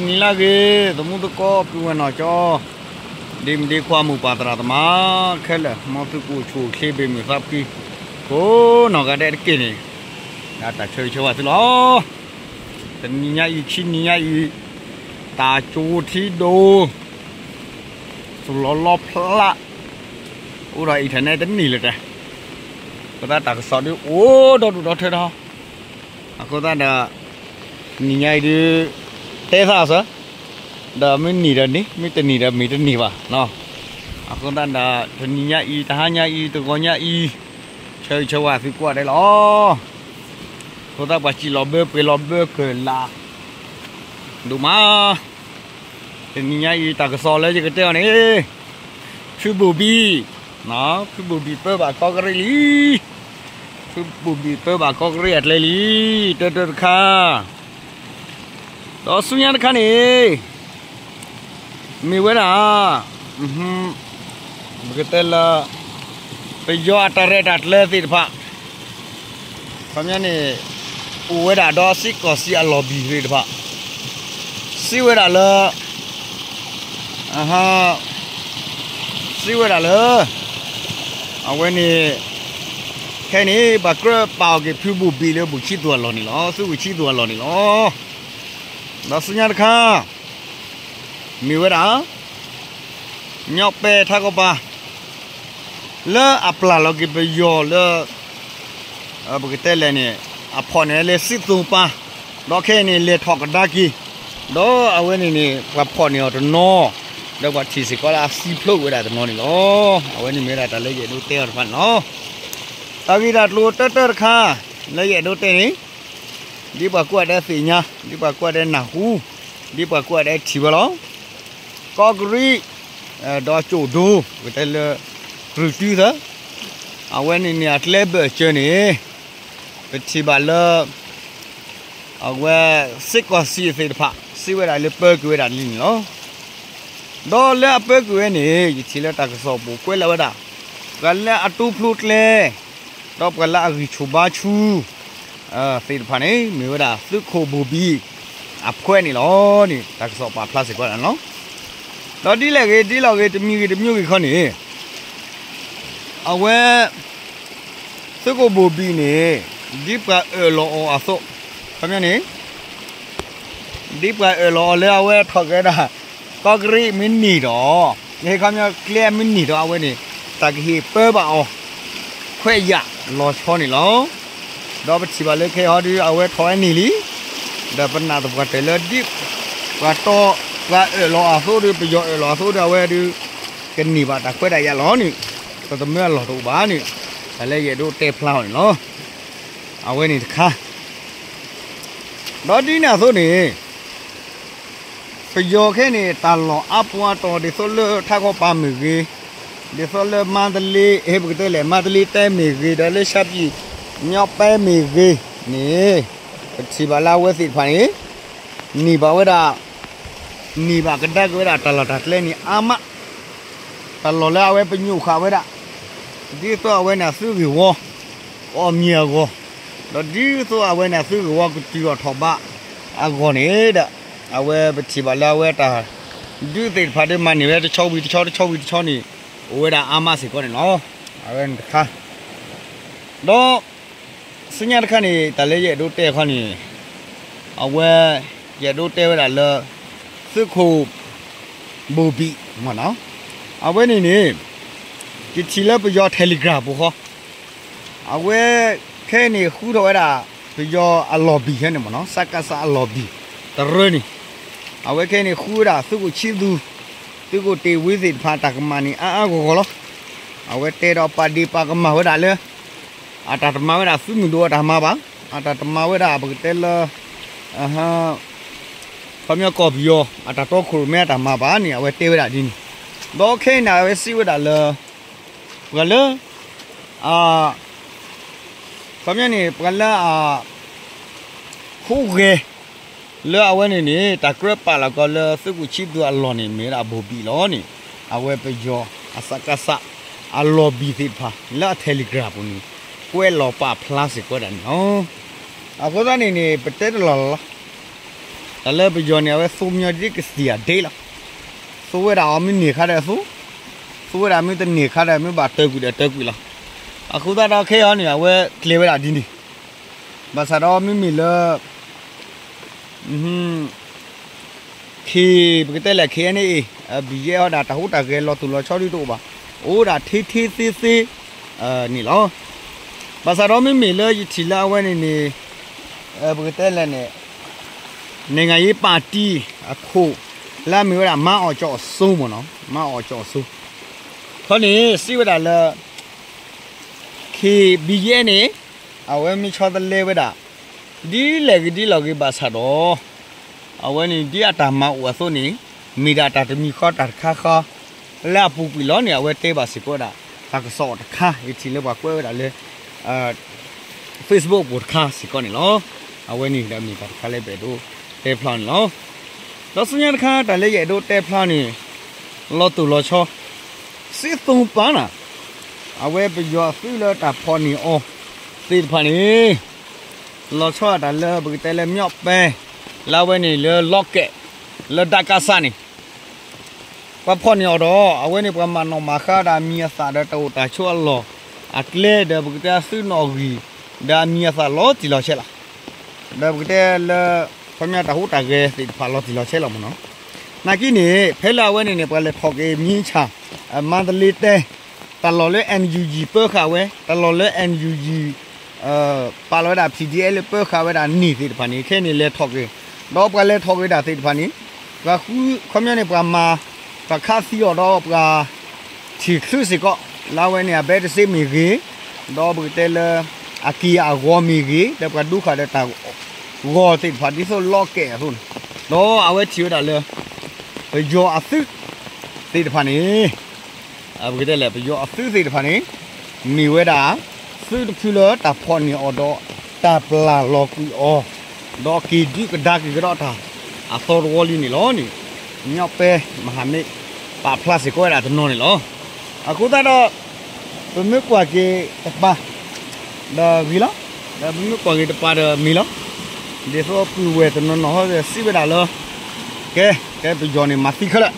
နံၤလၢဂ့ၤ သမူသကိး ပုၢ်ဝဲၢ်နီၢ်ကၠီ ဒ့မုၣ်ဒ့ခွါ မိၢ်ပၢ်သရၣ်သမါခဲလၢာ် မ်သုကအိၣ်ဆူၣ်အိၣ်ချ့ ဘၣ်မုာ်သးဖှံ ကိးနီၢ်ဂၤဒဲးတက့ၢ်န့ၣ် တၢ်ဆၢဂ့ၤဆၢဝါသုလီၤ. တနံၤညါအံၤ ခံနံၤညါအံၤ တၢ်ကၠိထံဒိၣ် သူၣ်လီၤလီဖျး အိၣ်ဒီး internet တန့ၢ်လၢၤတၢ် အဃိသတးတၢ်ကစီၣ်ဒုးအိၣ်ဒီဒူၣ်ဒီထၢဒီး အဃိသတးဒီး တနံၤညါအံၤဒုး တဲသးစၢၤ ဒီးမ့ၢ်န့ၢ်ဒီးန့ၢ် မ့ၢ်တန့ၢ်ဒီးမ့ၢ်တန့ၢ်ဘၣ်နီၤ. အဃိသတးဒီး တနံၤညါအံၤ တဟါညါအံၤ တဂီၤညါအံၤ ဆၢဂ့ၤဆၢဝါသုကိးဂၤဒဲးလီၤ. အဃိသတးပှၤစံၣ်လီၤဘၢပှ့ၤလီၤဘၢကၢၢ်လၢ် ဒိၣ်မး တနံၤညါအံၤတၢ်ကစီၣ်လၢယကတဲအီၤန့ၣ် ဖုဘိၣ်ဘံၣ်, ဖုဘိၣ်ဘံၣ်ပၢဘၣ်ကီၢ်ကရံၣ်လံ, ဖုဘိၣ်ဘံၣ်ပၢဘၣ်ကီၢ်ကရံၣ်အကျဲလံ, တၢတၢတခါ, ဒီးဆူညါတခါန့ၣ် မ့ၢ်ဝဲဒၣ် ပကတဲလၢ ပယီၤအတၢ်ရဲၣ်တၢ်ကျဲၤသ့ၣ်တဖၣ် ခီပညီန့ၣ် အိၣ်ဝဲဒၣ်ဒီးစ့ၢ်ကီးစံၣ်အလီၢ်ဘံၣ်သ့ၣ်တဖၣ် စံးဝဲဒၣ်လၢ စံးဝဲဒၣ်လၢ အဝဲန့ၣ် ခဲအံၤန့ၣ် ပှၤကြၢးပာ်အီၤက့ၤဖုဘိၣ်ဘံၣ်လၢဘိၣ်ခၠံးသူၣ်အလီၢ်န့ၣ်လီၤ. သုးဝဲၢ်ခၠံးသူၣ်အလီၢ်န့ၣ်လီၤ. ဒီးဆူညါတခါ မ့ၢ်ဝဲဒၣ် ညီပဲထါကီၢ်ပၤ လၢအပျၢ်လီၤက့ၤပယီၤလၢ ပကတဲလဲၣ်န့ၣ် အဖီၣ်န့ၢ်ဝဲလၢစံၣ်သူပၤ ဒီးခဲအံၤန့ၣ် လဲၤထီၣ်ကဒါက့ၤ ဒီးအဝဲန့ၣ်န့ၣ် ပှၤဖီၣ်န့ၢ်အီၤတနီၤ ဒီးပှၤထံၣ်စ့ၢ်ကီးလၢအစံၣ်ဖျိးဝဲဒၣ်တနီၤန့ၣ်လီၤ. အဝဲန့ၣ်မ့ၢ်ဝဲဒၣ်တၢ်လၢယအဲၣ်ဒိးတဲအီၤတဖၣ်န့ၣ်လီၤ. တၢ်ဂ့ၢ်တၢ်ကျိၤတၢတၢတခါ လၢယအဲၣ်ဒိးတဲန့ၣ် ဒ်ပှၤကိးဂၤဒဲးသ့ၣ်ညါ, ဒ်ပှၤကိးဂၤဒဲးနၢ်ဟူ, ဒ်ပှၤကိးဂၤဒဲးထံၣ်ဝဲလီၤ. ကီၢ်ကရံၣ် ဒီးကၠိၣ်ဒိ ပတဲလၢ ကြုၢ်တုသၢ အဝဲန့ၣ်န့ၣ်အကျဲဘၢၣ်စၢၤန့ၣ် ပထံၣ်ဘၣ်လၢ အဝဲ စ့ၢ်ကီးစံၣ်သ့ၣ်တဖၣ် စံးဝဲဒၣ်လၢပၢက့ၤဝဲဒၣ်လံန့ၣ်လီၤ. ဒီးလၢအပၢက့ၤဝဲန့ၣ် ယထံၣ်လၢတၢ်ကစီၣ်ပူၤကွဲးလၢဝဲဒၣ် ပှၤလၢအတူၢ်ဖျိကျဲ ဒီးပှၤလၢအဂံၢ်ဆူၣ်ဘါဆူၣ် သ့ၣ်တဖၣ်န့ၣ် မ့ၢ်ဝဲဒၣ်သုးခိၣ်ဘိၣ်ဘံၣ်အဖှဲးန့ၣ်လီၤ. န့ၣ် တၢ်ကစီၣ်ပာ်ဖျါစ့ၢ်ကီးန့ၣ်လီၤ. ဒီးဒ်လဲၣ်ဂ့ၤဒ်လဲၣ်ဂ့ၤ တမံၤဂ့ၤတမံၤဂ့ၤခီန့ၣ် အဝဲ သုးခိၣ်ဘိၣ်ဘံၣ်န့ၣ် ဒ်ပှၤအၢၣ်လီၤအီၤအသိး ခီပညီန့ၣ် ဒ်ပှၤအၢၣ်လီၤအီၤလၢအဝဲထီၣ်က့ၤဝဲဒၣ် ကီၢ်ကရံၣ်မ့ၢ်န့ၢ်ဒီး ယဟဲခီပညီကျဲမ့ၢ်န့ၢ်ဒီးအဝဲန့ၣ် တၢ်ကဟ့ၣ်ပၢဘၣ်အီၤ ခွဲးယာ်လီၤဆီန့ၣ်လီၤ. ဒီးပထံၣ်ဘၣ်လၢခဲအံၤဟီဒုး အဝဲထီၣ်ဝဲန့ၢ်လံ. ဒီးပနာ်သပှၢ်တၢၢ်လၢဒ် ပှၤတီ ပှၤအၢၣ်လီၤအသိးဒီး ပယီၤအၢၣ်လီၤအသိးဒီး အဝဲဒုး ကန့ၢ်ဘၣ်တၢ်ခွဲးတၢ်ယာ်လီၤန့ၣ် ပသမၢအလီၢ်တအိၣ်ဘၣ်န့ၣ် တၢ်လၢယအဲၣ်ဒိးတဲဖျါအီၤန့ၣ်လီၤ. အဝဲန့ၣ်တခါ ဒီးဒ်န့ၣ်အသိးန့ၣ် ပယီၤခဲအံၤန့ၣ် တၢ်လီၢ်အါပူၤအါတီၤ ဒ်သိးလၢထးခီပၤမ့ၢ်ဂ့ၤ, ဒ်သိးလၢမါတလ့ အဲ ပကတဲလဲၣ် မါတလ့တဲမ့ၢ်ဂ့ၤ ဒီးလၢရှါပံၤ ညီပဲမ့ၢ်ဂ့ၤန့ၣ် ပထံၣ်ဘၣ်လၢအဝဲသ့ၣ်တဖၣ်န့ၣ် န့ၢ်ဘၣ်ဝဲဒၣ် န့ၢ်ဘၣ်ကဒါက့ၤဝဲဒၣ်တၢ်လီၢ်တၢ်ကျဲန့ၣ်အါမး တၢ်လီၢ်လၢအဝဲပညိၣ်ဃာ်ဝဲဒၣ် ဒ်သိးအဝဲန့ၣ်အသုးဂ့ၢ်ဝီ ကအီၣ်မ့ၤအဂီၢ် ဒီးဒ်သိးအဝဲန့ၣ်အသုးဂ့ၢ်ဝီကတုၤအီၤထီၣ်ဘးအဂီၢ်န့ၣ်ဒီး အဝဲပထံၣ်ဘၣ်လၢအဝဲတၢ် ဒုးသ့ၣ်တဖၣ်ဒီးမၤန့ၢ်ဝဲတဆီဝံၤတဆီ တဆီဝံၤတဆီန့ၣ် အိၣ်ဝဲဒၣ်အါမးစ့ၢ်ကီးန့ၣ်လီၤ. အဝဲန့ၣ်တခါ ဒီး ဆူညါတခါန့ၣ် တၢ်လၢယအဲၣ်ဒိးတဲအခီန့ၣ် အဝဲ ယအဲၣ်ဒိးတဲဝဲဒၣ်လၢ သုးခိၣ် ဘိၣ်ဘံၣ် အဝဲန့ၣ်န့ၣ် ယထံၣ်လၢပယီၤ Telegram ပူၤဃီ အဝဲ ခဲအံၤန့ၣ်ဃုထီၣ်ဝဲဒၣ် ပယီၤအလီၢ်ဘံၣ်ခဲန့ၣ်မ့ၢ်နီၤ စကစ အလီၢ်ဘံၣ် တရၢန့ၣ် အဝဲခဲအံၤန့ၣ်ဃုဝဲဒၣ်သုးခိၣ်ဆံသူ သုးခိၣ်တ့ၢ်ဝံသ့ၣ်တဖၣ်တၢ်ကမၣ်န့ၣ်အါအါဂီၢ်ဂီၢ်လီၤ. အဝဲတဲဒီးပာ်ဒ့ၣ်ပာ်ကမၣ်ဝဲဒၣ်လၢ အတၢ်တမၤဝဲဒၣ်သုးမုၢ်ဒိၣ်အတၢ်မၤဘၣ်, အတၢ်တမၤဝဲဒၣ်ပကတဲလၢ ခီပညီကီၢ်ပယီၤ အတၢ်တီခိၣ်ရိၣ်မဲအတၢ်မၤဘၣ်န့ၣ် အဝဲတဲဝဲဒၣ်ဒ်န့ၣ်, ဒီးခဲအံၤန့ၣ် အဝဲစံးဝဲဒၣ်လၢ ပှၤလၢ ခီပညီန့ၣ် ပှၤလၢအ ဟူးဂဲၤ လၢအဝဲန့ၣ်န့ၣ် တၢ်ကြၢးပာ်လီၤကီးလၢသုးခိၣ်ဆံသူအလီၢ်န့ၣ် မ့ၢ်ဝဲဒၣ်အဘိၣ်ဘံၣ်လီၤန့ၣ်, အဝဲပယီၤ အစကစ အလီၢ်ဘံၣ်သ့ၣ်တဖၣ် လၢအ Telegram ပူၤန့ၣ် ကွဲးလီၤပာ်ဖျါစ့ၢ်ကီးဝဲဒၣ်န့ၣ်လီၤ. အဃိသတးန့ၣ်န့ၣ် ပတဲတလီၢ်လီၤလီၤ. တၢ်လၢပယီၤန့ၣ် အဝဲသိမညီဒ်ကသံၣ်အဒ့လီၤ. သိဝဲဒၣ်အီၤမ့ၢ်န့ၢ်ခါဒီးသိ, သိဝဲဒၣ်မ့ၢ်တန့ၢ်ခါဒီးမ့ၢ်ဘၣ်တၢၢ်ကွံာ်ဒီးတၢၢ်ကွံာ်လီၤ. အဃိသတးဒီးခဲအံၤန့ၣ် အဝဲကျဲၤဝဲဒၣ်ဒ်န့ၣ်, ဘၣ်ဆၣ်ဒီးမ့မ့ၢ်လၢ ခ့ ပကတဲလဲၣ် ခ့ၣ်အဲၣ်ၣ်အ့ၣ် ဘံၣ်ယဲၣ် ဟီဒၣ်တၢ်ဟူးတၢ်ဂဲၤလီၤတိၢ်လီၤဆီဒုတအိၣ်ဘၣ်, အိၣ်ဒၣ်ထဲထဲသ့သ့ န့ၣ်လီၤ. ဘၣ်ဆၣ်ဒီးမ့မ့ၢ်လၢယထံၣ်လၢအဝဲန့ၣ်န့ၣ် ပကတဲလဲၣ်န့ၣ် နံၣ်ဂၤယ့ပၣ်တံၣ်အခိၣ် လၢအမ့ၢ်ဝဲဒၣ် မါအီၣ်ကၠီၣ်အစိမ့ၢ်နီၤ, မါအီၣ်ကၠီၣ်အစိ ခီန့ၣ် စံးဝဲဒၣ်လၢ ခ့ၣ်ဘံၣ်ယဲၣ်န့ၣ် အဝဲမ့ၢ်ဆီတလဲဝဲဒၣ် ဒ်လဲၣ်ဂ့ၤဒ်လဲၣ်ဂ့ၤဘၣ်ဆၣ်ဒီး အဝဲန့ၣ်ဒ်အတၢ်မၤအိၣ်အသိးန့ၣ် မ့ၢ်ဒၣ်တၢ်တမံၤဃီတၢ်တခါဃီ လၢအပူၤကွံာ်လီၤန့ၣ် အဝဲတဲဘၣ်စ့ၢ်ကီးဝဲဒၣ် တၢ်ကစီၣ်တခါ ယထံၣ်လၢပှၤကွဲးဝဲဒၣ်လၢ Facebook ပူၤတခါစ့ၢ်ကီးန့ၣ်လီၤ. အဝဲန့ၣ်ဒီးမ့ၢ်တၢ်တခါလၢပအဲၣ်ဒိးတဲဖျါန့ၣ်လီၤ. ဒီးဆူညါတခါ တၢ်လၢယအဲၣ်ဒိးတဲဖျါန့ၣ် လီၤတိၢ်လီၤဆီ စ့သူပၢ်နၤ အဝဲပယီၤအသုးလၢတၢ်ဖီၣ်န့ၢ်အီၤသ့ၣ်တဖၣ်န့ၣ် လီၤဆီဒၣ်တၢ်လၢပကတဲလၢ မၠီၣ်ပဲ လၢအဝဲန့ၣ်လၢလီကဲး လၢဒၣ်ကါစၢ်န့ၣ် ပှၤဖီၣ်န့ၢ်အီၤဒီး အဝဲန့ၣ်ပှၤမၤနီၣ်မၤဃါဒီးအမံၤအသၣ်ဒီးတၢ်အိၣ်တၢ်ဆိးအလီၢ်အကျဲ ဒီးပကတဲအသုးနီၣ်ဂံၢ် ဒီးအမံၤအသၣ်လီၤတံၢ်လီၤဆဲးလီၤ. ဒီးပကတဲလၢ ခီပညီတၢ်ဟူးတၢ်ဂဲၤသ့ၣ်တဖၣ်လီၤတံၢ်လီၤဆဲးလီၤမ့ၢ်နီၤ. နာ်က့န့ၣ် ဖဲလၢအဝဲန့ၣ်န့ၣ် ပှၤလဲၤထီၣ်က့ၤမံဆၣ် မါတလ့တဲ တၢ်လီၢ်လၢ NUG ပၢဃာ်ဝဲ တၢ်လီၢ်လၢ NUG ပာ်လီၤဝဲဒၣ် PDF လၢပၢဃာ်ဝဲဒၣ်န့ၣ်သ့ၣ်တဖၣ်န့ၣ် ခဲအံၤန့ၣ်လဲၤထီၣ်က့ၤ, ဒီးပှၤလဲၤထီၣ်က့ၤဒၣ်သ့ၣ်တဖၣ်န့ၣ် ပှၤဃု ခီပညီန့ၣ် ပှၤမၤ ပှၤခးသံအီၤဒီးပှၤ ထံၣ်ချုးစ့ၢ်ကီး လၢအဝဲန့ၣ် အဘဲတစ့မ့ၢ်ဂ့ၤ, ဒီးပကတဲလၢ အက့ၢ်အဂီၤမ့ၢ်ဂ့ၤ လၢပှၤဒိဃာ်ဒီးတၢ်ဂီၤသ့ၣ်တဖၣ်ဒ်သိးလီကဲးအသိးန့ၣ်, ဒီးအဝဲထံၣ်ဝဲဒၣ်လၢ ပယီၤအသုးသ့ၣ်တဖၣ်န့ၣ် ပကတဲလဲၣ် ပယီၤအသုးသ့ၣ်တဖၣ်န့ၣ် မ့ၢ်ဝဲဒၣ် သုးတဖုလၢတၢ်ဖီၣ်န့ၢ်အီၤဒီး တၢ်ပျၢ်လီၤကွံာ်အီၤ, ဒီးက့ၤဒုးကဒါက့ၤကဒီးတၢ် အသီတဝီလံန့ၣ်လီၤန့ၣ် မၠီၣ်ပဲ မဟာမိတ် ပာ်ဖျါစ့ၢ်ကီးဝဲဒၣ်တနီၤန့ၣ်လီၤ. အဃိသတးဒီး ပမ့ၢ်ကွၢ်က့ၤတပၤ ဒီးဂ့ၤလီၤ, ဒီးပမ့ၢ်ကွၢ်က့ၤတပၤဒီးမ့ၢ်လီၤ. ဒ်သိးပုၢ်ဝဲၢ်တနီၤနီၤဟီဒီးစံးဝဲဒၣ်လၢ ကဲ ကဲပယီၤန့ၣ် မၤသံခဲလၢာ်,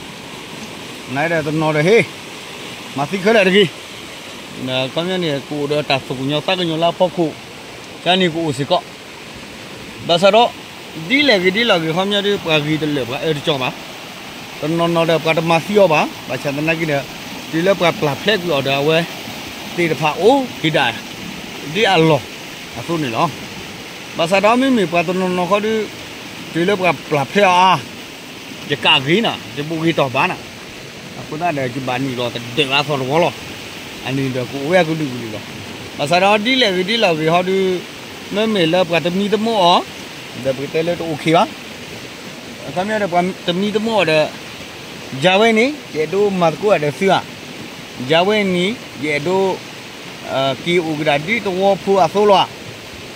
နဒီးတနီၤဒီးဟ့ၣ် မၤသံခဲလၢာ်တဂ့ၤ. ခီပညီန့ၣ် ကအိၣ်ဒီးတၢ်သူၣ်ကညီၤသးကညီၤလၢအဖီခိၣ်, ကန့ၣ်ကအိၣ်စ့ၢ်ကီး ဘၣ်ဆၣ်ဒီး ဒ်လဲၣ်ဂ့ၤဒ်လဲၣ်ဂ့ၤ ခီပညီဒီး ပှၤဂ့ၤတလၢာ် ပှၤအၢတကီဘၣ်, တနီၤနီၤဒီးပှၤတမၤသံအီၤဘၣ်, ဘၣ်ဆၣ်သနာ်က့ဒီး တုၤလၢပှၤပျၢ်ဖျဲးကွံာ်အီၤဒီးအဝဲသ့ၣ်တဖၣ်အိၣ်က့ၤဒၣ် ဒ်အလီၢ်အသိးန့ၣ်လီၤ. ဘၣ်ဆၣ်ဒီးမ့မ့ၢ်ပှၤတနီၤနီၤဃီဒီး တုၤလၢပှၤပျၢ်ဖျဲးအီၤအါ ယကးဂ့ၤနၤ ယဘူးဂ့ၤတီၢ်ဘၣ်နၤ, အဃိသတးဒီး ယဘၣ်နုာ်လီၤတဒၢးဘၣ်အသီတဝီလီၤ. အန့ၣ်ဒီးကအိၣ်ဝဲအကလုာ်ကလုာ်လီၤ. ဘၣ်ဆၣ်ဒီးဒ်လဲၣ်ဂ့ၤဒ်လဲၣ်ဂ့ၤဟီဒီး မ့မ့ၢ်လၢပှၤတမံတမုာ်အီၤ ဒီးပကတဲလၢတအိၣ်ခ့ဘၣ်. အခီပညီဒီးပှၤတမံတမုာ်အီၤဒီး ယၤဝဲန့ၣ် ယအဲၣ်ဒိးမၤသကိးတၢ်ဒီးသုဧါ, ယၤဝဲန့ၣ် ယအဲၣ်ဒိး က့ၤအိၣ်ကဒါဒ်တဝီဖိအသိးလီၤဧါ.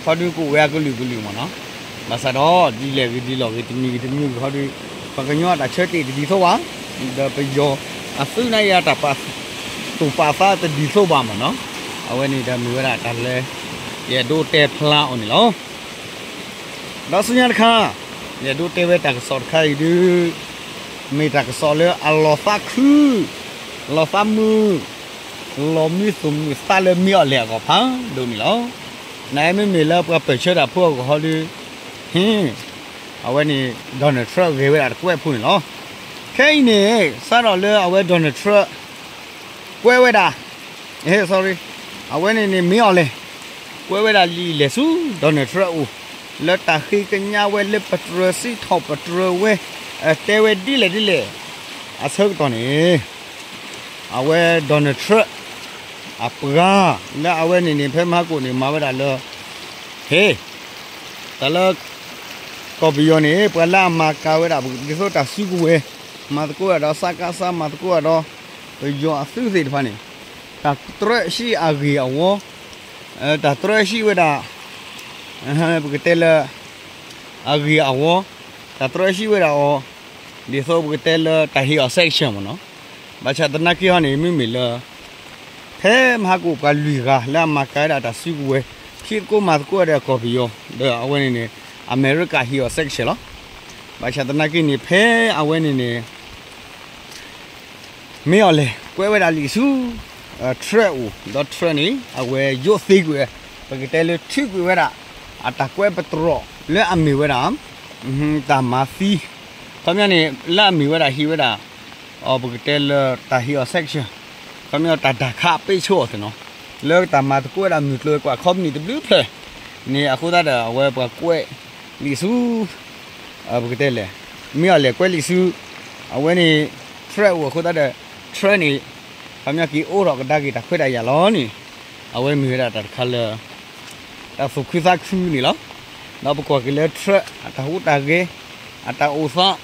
ဟီဒုးကအိၣ်ဝဲအကလုာ်ကလုာ်မ့ၢ်နီၤ. ဘၣ်ဆၣ်ဒီး ဒ်လဲၣ်ဂ့ၤဒ်လဲၣ်ဂ့ၤ တမံၤဂ့ၤတမံၤဂ့ၤဟီဒီး ပှၤကညီအတၢ်ဆၢတဲာ်တဒ်သိးဘၣ်, ဒီးပယီၤအသုးန့ၣ်ယၤတၢ်ပာ်သူၣ်ပာ်သးတဒ်သိးဘၣ်မ့ၢ်နီၤ. အဝဲန့ၣ်ဒီးမ့ၢ်ဝဲဒၣ်တၢ်လၢ ယအဲၣ်ဒိးတဲဖျါအီၤန့ၣ်လီၤ. ဒီးဆူညါတခါ ယအဲၣ်ဒိးတဲဝဲတၢ်ကစီၣ်တခါအံၤဒုး မ့ၢ်တၢ်ကစီၣ်လၢအလီၤသးခု လီၤသးမုာ် လီၤမံသူၣ်မုာ်သးလၢမ့ၢ်အီၤလဲၣ်အဂီၢ်ဖးဒိၣ်န့ၣ်လီၤ. နမ့မ့ၢ်လၢပှၤပၢၢ်ဆၢတၢ်ဖိအဂီၢ်ဟီဒီး ဟ့ၣ် အဝဲန့ၣ် Donald Trump ဂဲၤဝဲဒၣ်တကွဲးဖိန့ၣ်လီၤ. ခဲအံၤန့ၣ် စးထီၣ်လၢအဝဲ Donald Trump ကွဲးဝဲဒၣ် sorry အဝဲန့ၣ်န့ၣ်မ့ၢ်အီၤလဲၣ် ကွဲးဝဲဒၣ်လံာ်လဲၢ်ဆူ Donald Trump အအိၣ် လၢတၢ်ဃ့ကညးဝဲလၢပတြၢၤစံးထီၣ်ပတြၢၤဝဲ တဲဝဲဒ်လဲၣ်ဒ်လဲၣ် အဆၢကတီၢ်န့ၣ် အဝဲ Donald Trump အပှၤ လၢအဝဲန့ၣ်န့ၣ် ဖဲမဟါကိၣ်န့ၣ် မၤဝဲဒၣ်လၢ ဟ့ၣ် တၢ်လၢ ကီၢ်ပယီၤန့ၣ် ပှၤလၢအမၤကၤဝဲဒၣ် ဒ်သိးတၢ်စုကဝဲၤ မၤသကိးဝဲဒၣ်ဒီး စကစ မၤသကိးဝဲဒၣ်ဒီး ပယီၤအသုးသ့ၣ်တဖၣ်န့ၣ် တၢ်တြီဆံးအဂ့ၢ်အဝီ တၢ်တြီဆံးဝဲဒၣ် ပကတဲလၢ အဂ့ၢ်အဝီ တၢ်တြီဆံးဝဲဒၣ်အီၤ ဒ်သိးပကတဲလၢတၢ်ဟ့ၣ်အီၤ sanction မ့ၢ်နီၤ. ဘၣ်ဆၣ်သနာ်က့ဟီန့ၣ် မ့မ့ၢ်လၢ ဖဲမဟါကိၣ်ပှၤလွံၢ်ဂၤလၢအမၤကၤဝဲဒၣ်တၢ်စုကဝဲၤ ထံသကိးမၤသကိးဝဲဒၣ်ကီၢ်ပယီၤ ဒီးအဝဲန့ၣ်န့ၣ် အမဲရကၤဟ့ၣ်အီၤ sanction လီၤ. ဘၣ်ဆၣ်သနာ်က့န့ၣ် ဖဲအဝဲန့ၣ်န့ၣ် မ့ၢ်အီၤလဲၣ် ကွဲးဝဲဒၣ်လံာ်ဆူ ထြၢၣ်အိၣ် ဒီးထြၢၣ်န့ၣ် အဝဲယိးသ့ကွံာ်ဝဲ ပကတဲလၢထုးကွံာ်ဝဲဒၣ် အတၢ်ကွဲးပတြၢၤလၢအမ့ၢ်ဝဲဒၣ် တၢ်မၤသံ ခီပညီန့ၣ် လၢအမ့ၢ်ဝဲဒၣ်ဟံးဝဲဒၣ် ပကတဲလၢတၢ်ဟ့ၣ်အီၤ sanction ခီပညီတၢ်ဒၣ်ခးအပ့းဆိအီၤသ့ၣ်နီၤ လၢတၢ်မၤသကိးဝဲဒၣ်မုၢ်ကျိၤဝဲၤကွာ် company တဘျုးဖျၢၣ်န့ၣ် အဃိသတးဒီး အဝဲပှၤကွဲးလံာ်ဆူ ပကတဲလဲၣ် မ့ၢ်အီၤလဲၣ်ကွဲးလံာ်ဆူ အဝဲန့ၣ် ထြၢၣ်အိၣ်အဃိသတးဒီး ထြၢၣ်န့ၣ် ခီပညီက့ၤအိးထီၣ်ကဒါက့ၤတၢ်ခွဲးတၢ်ယာ်လီၤန့ၣ် အဝဲမ့ၢ်ဝဲဒၣ်တၢ်တခါလၢ တၢ်သူၣ်ခုသးခုန့ၣ်လီၤ. ဒီးပကွၢ်က့ၤလၢထြၢၣ်အတၢ်ဟူးတၢ်ဂဲၤ အတၢ်အိၣ်သး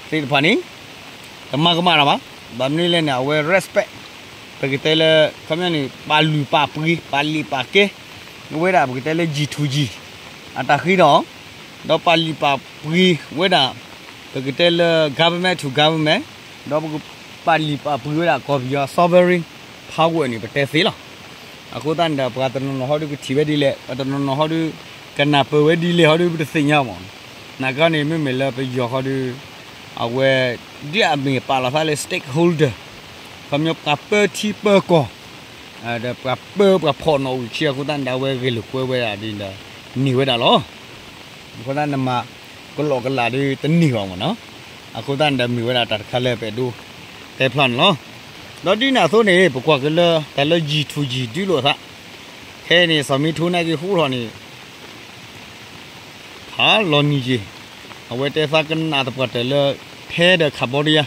သ့ၣ်တဖၣ်န့ၣ် တမၤကမၣ်တၢ်ဘၣ်. ဘၣ်မနုၤလဲၣ်န့ၣ် အဝဲ respect ပကတဲလၢ ခီပညီန့ၣ် ပာ်လုၢ်ပာ်ပှ့ၤ ပာ်လံာ်ပာ်ကဲ ဝဲဒၣ်ပကတဲလၢ G to G အတၢ်ဃ့ထီၣ် ဒီးပာ်လံာ်ပာ်ပှ့ၤဝဲဒၣ် ပကတဲလၢ government to government ဒီးပကပာ်လံာ်ပာ်ပှ့ၤဝဲဒၣ်ကီၢ်ပယီၤ sovereign power န့ၣ် ပတဲသ့လီၤ. အဃိသတးန့ၣ်ဒီး ပှၤတနီၤနီၤဟီဒုးကထံၣ်ဝဲဒ်လဲၣ် ပှၤတနီၤနီၤဟီဒုး ကနၢ်ပၢၢ်ဝဲဒ်လဲၣ်ဟီဒုး ပတသ့ၣ်ညါမး. နာ်က့န့ၣ် မ့မ့ၢ်လၢပယီၤဟီဒုး အဝဲ ဒ်အမ့ၢ်ပာ်လီၤသးလၢ stakeholder ခီပညီပှၤပၢထံပၢကီၢ် ဒီးပှၤပၢပှၤဖီၣ်နီၣ်ဝံာ်ဆံးအဃိသတးန့ၣ်ဒီး အဝဲဂဲၤလိာ်ကွဲဝဲဒၣ်ဒ်န့ၣ်ဒီး န့ၢ်ဝဲဒၣ်လီၤ. အဃိသတးန့ၣ်မၤ ကလီကလးဒုးတန့ၢ်ဘၣ်မးနီၤ. အဃိသတးန့ၣ်ဒီးမ့ၢ်ဝဲဒၣ်တၢ်တခါလၢပအဲၣ်ဒိးတဲဖျါန့ၣ်လီၤ. ဒီးဒ်န့ၣ်အသိးန့ၣ် ပကွၢ်က့ၤလၢတၢ်လၢ G to G ဒုးလိာ်သး ခဲအံၤန့ၣ် စီၤမံထိနာ်က့ဃူထီၣ်န့ၣ် ဖးလီၤနံၤယံၤ အဝဲတဲသးကနၣ်သပှၢ်တၢၢ်လၢ ထဲဒီး Cambodia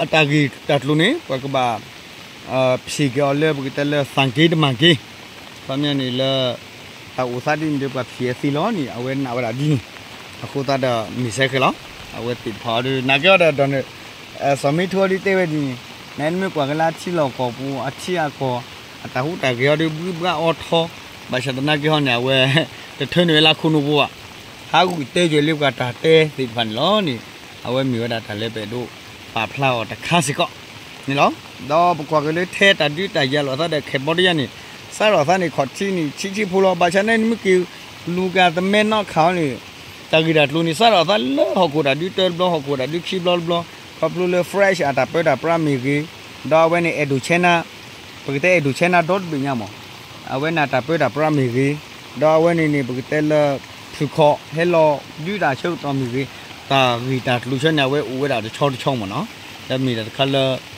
အတၢ်ဂ့ၢ်တၢ်ကျိၤန့ၣ် ပှၤကဘၣ် ဖံးက့ၤအီၤလၢပကတဲလၢ သၣ်က့တမၤက့ ခီပညီန့ၣ်လၢ တၢ်အိၣ်သးဒ်န့ၣ်ဒီးပှၤဖံးအသ့လီၤန့ၣ် အဝဲနာ်ဝဲဒၣ်ဒ်န့ၣ် အဃိသတးဒီးမ့ၢ်ဆဲးဃဲလီၤ. အဝဲသ့ၣ်တဖၣ်အီၤဒုး နာ်က့အီၤဒီး စီၤမံထိအီၤဒုးတဲဝဲဒ်န့ၣ် နမ့ၢ်ကွၢ်က့ၤလၢအထံလီၢ်ကီၢ်ပူၤ အထံအကီၢ် အတၢ်ဟူးတၢ်ဂဲၤအီၤဒုး ဘှံးဘှါအီထီ ဘၣ်ဆၣ်သနာ်က့ဟီန့ၣ် အဝဲ တထၢနုာ်ဝဲလၢခိၣ်နူာ်ပူၤဘၣ် ဟးဂူာ်တဲယွဲၢ်လၢပှၤတၢ်တဲသ့ၣ်တဖၣ်န့ၣ်လီၤန့ၣ် အဝဲမ့ၢ်ဝဲဒၣ်တၢ်လၢပအဲၣ်ဒိးပာ်ဖျါအီၤတခါစ့ၢ်ကီး န့ၣ်လီၤ. ဒီးပကွၢ်က့ၤလၢထဲတၢ်ဒုးတၢ်ယၤလိာ်သးဒီး Cambodia န့ၣ် စးထီၣ်သးန့ၣ် ခီၣ်ထံးန့ၣ် ဆံးဆံးဖိလီၤ. ဘၣ်ဆၣ်န့ၣ် နမ့ၢ်က့ၤလူၤက့ၤသမၢနီၣ်ခးအီၤန့ၣ် တၢ်ဂ့ၢ်တၢ်ကျိၤန့ၣ် စးထီၣ်သးလၢဟီၣ်ခိၣ်တၢ်ဒုးတၢတဘျီ ဟီၣ်ခိၣ်တၢ်ဒုးခံဘျီတဘျီ ခီဖျိလၢ French အတၢ်ပၢတၢ်ပြးမ့ၢ်ဂ့ၤ ဒီးအဝဲန့ၣ် Indochina ပကတဲ Indochina ဒီတဘ့ၣ်ညါမး အဝဲန့ၣ်တၢ်ပၢတၢ်ပြးမ့ၢ်ဂ့ၤ ဒီးအဝဲန့ၣ်န့ၣ် ပကတဲလၢ ဖုၣ်ခီၣ်ဟဲလီၤဒုးတၢ်ဆၢကတီၢ်မ့ၢ်ဂ့ၤ တၢ်ဂ့ၢ်တၢ်ကျိၤဆၢန့ၣ် အဝဲအိၣ်ဝဲဒၣ်တဆီတဆီမးနီၤ ဒီးမ့ၢ်တၢ်တခါလၢ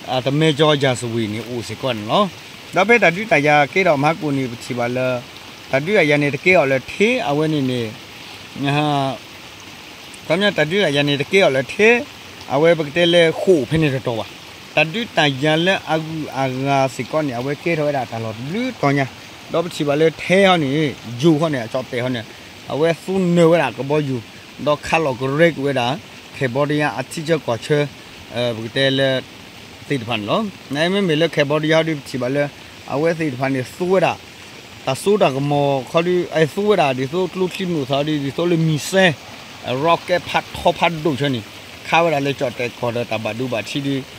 အသမၢကၠီယၤစဝံၤန့ၣ် အိၣ်စ့ၢ်ကီးန့ၣ်လီၤ. ဒီးဖဲတၢ်ဒုးတၢ်ယၤကဲထီၣ်မဟါကိၣ်န့ၣ် ပထံၣ်ဘၣ်လၢ တၢ်ဒုးတၢ်ယၤန့ၣ် တကဲအီၤလၢထဲ အဝဲန့ၣ်န့ၣ် ခီပညီတၢ်ဒုးတၢ်ယၤန့ၣ် တကဲအီၤလၢထဲ အဝဲပကတဲလၢဃိာ်ဖဲန့ၣ်တတီၤဘၣ်. တၢ်ဒုးတၢ်ယၤလၢအဂုၤအဂၤစ့ၢ်ကီးန့ၣ် အဝဲကဲထီၣ်ဝဲဒၣ်တၢ်လီၢ်တဘျုးတီၤညါ, ဒီးပထံၣ်ဘၣ်လၢထဲဟီန့ၣ် ယိၤဟီန့ၣ် အကၠီၣ်တဲာ်ဟီန့ၣ် အဝဲသူနၢၤဝဲဒၣ်ကဘီယူၤ ဒီးခးလီၤကရဲက့ၤဝဲဒၣ် Cambodia အထံဆၢကီၢ်ဆၢ ပကတဲလၢ သ့ၣ်တဖၣ်န့ၣ်လီၤ. နမ့မ့ၢ်လၢ Cambodia ဟီဒီး ပထံၣ်ဘၣ်လၢ အဝဲသ့ၣ်တဖၣ်န့ၣ် သူဝဲဒၣ် တၢ်စိတၢ်ကမီၤခီဒီး အသူဝဲဒၣ်ဒ်သိးကျိချံမျိာ်သၣ်ဒီး ဒ်သိးလၢ missile rocket ဖးထီဖးဒိၣ်ဆၢန့ၣ် ခးဝဲဒၣ်လၢကၠီၣ်တဲာ်ကီၢ်ဒီးတၢ်ဘၣ်ဒိဘၣ်ထံးဒီး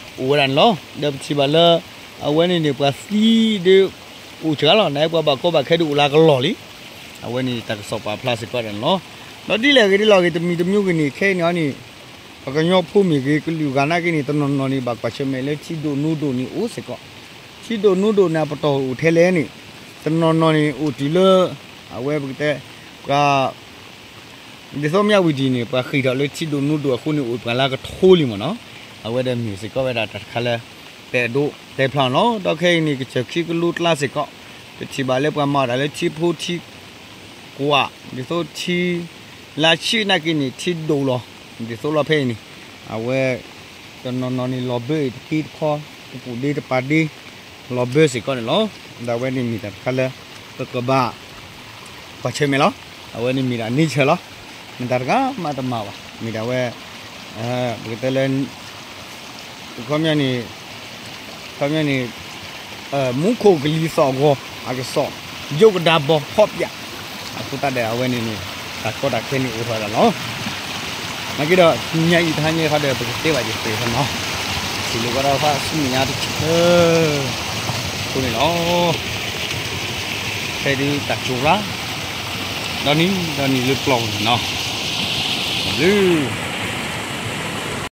အိၣ်ဝဲဒၣ်န့ၣ်လီၤ. ဒီးပထံၣ်ဘၣ်လၢ အဝဲန့ၣ်န့ၣ် ပှၤသံဒီး အိၣ်စှၤလီၤ နပှၤဘၣ်ကီဘၣ်ခဲဒုးအိၣ်လၢကလီၢ်လံ. အဝဲန့ၣ်တၢ်ကစီၣ်ပာ်ဖျါစ့ၢ်ကီးဒၣ်န့ၣ်လီၤ. ဒီးဒ်လဲၣ်ဂ့ၤဒ်လဲၣ်ဂ့ၤ တမံၤတမံၤဂ့ၤန့ၣ် ခဲအံၤန့ၣ်အီၤန့ၣ် ပှၤကညီဖိမ့ၢ်ဂ့ၤ ကလုာ်ဂၤနာ်က့န့ၣ် တနီၤနီၤန့ၣ် ဘၣ်ကွၢ်ဆၢၣ်မဲာ်လၢထံဒိၣ်နိဒိၣ်န့ၣ်အိၣ်စ့ၢ်ကီး. ထံဒိၣ်နိဒိၣ်န့ၣ် အပတီၢ်အိၣ်ထဲလဲၣ်န့ၣ် တနီၤနီၤန့ၣ် အိၣ်တုၤလၢ အဝဲပကတဲ ပှၤ ဒ်သိးမၠၣ်ဝတံၤန့ၣ် ပှၤဃ့ၢ်ထီၣ်လၢထံဒိၣ်နိဒိၣ်အဃိန့ၣ် အိၣ်ပှၤလၢကထိလံမ့ၢ်နီၤ. အဝဲဒီးမ့ၢ်စ့ၢ်ကီးဝဲဒၣ်တၢ်တခါလၢ ပအဲၣ်ဒိးတဲဖျါန့ၣ်လီၤ. ဒီးခဲအံၤန့ၣ် ကစၢၢ်ခံကလိကျါစ့ၢ်ကီး ပထံၣ်ဘၣ်လၢပှၤမၤအီၣ်တၢ်လၢထံဖိထံကွၢ် ဒ်သိးထံ လါဆံနာ်က့န့ၣ် ထံဒိၣ်လီၤ. ဒ်သိးလီၤဖဲအံၤန့ၣ် အဝဲ တနီၤနီၤန့ၣ် လီၤဘၢအံၤတက့တခီ တပူၤဒ့တပာ်ဒ့ လီၤဘၢစ့ၢ်ကီးန့ၣ်လီၤ. ဒီးအဝဲန့ၣ်မ့ၢ်တၢ်တခါလၢ ပကဘၣ် ကွၢ်ဆၢၣ်မဲာ်လီၤ. အဝဲန့ၣ်မ့ၢ်ဒၣ် nature လီၤ. မတၤတဂၤမးတမၤဘၣ်. မ့ၢ်ဒၣ်ဝဲ ပကတဲလၢ ခီပညီန့ၣ် ခီပညီန့ၣ် မူခိၣ်ကလံၤသီၣ်ဂီၤ အကစီၣ် ယိကဒါဘီဖီပၠး အဃိသတးဒီးအဝဲန့ၣ်န့ၣ် တၢ်ကီတၢ်ခဲန့ၣ်အိၣ်ထီၣ်ဝဲဒၣ်လီၤ. နာ်က့ဒီး ညါအံၤတဟါညါခီဒီး ပကတဲဘၣ်ယသ့ၣ်ခီနီၤ ထံၣ်လိာ်ကဒီးသးဆူမဲာ်ညါတဆၢ အဃိန့ၣ်လီၤ. ဖဲဒုးတၢ်ကၠိၤရၣ် ဒီနံၤဒီနံၤလၢပျီပူၤန့ၣ်နီၤ လၢ